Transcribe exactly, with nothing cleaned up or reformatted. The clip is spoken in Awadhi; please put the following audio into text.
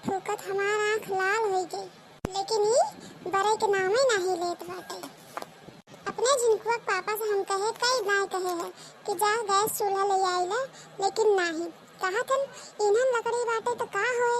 फूकत हमार आँख लाल होइ गई, लेकिन ई बरे के नामे नाही लेत बाटे। अपने झिनकुआ के पापा से हम कहे, कई बार कहे है कि जा गैस चूल्हा ले आइले, लेकिन नाही। कहत हन, इन्हन लकड़ी बाटे तो का होए,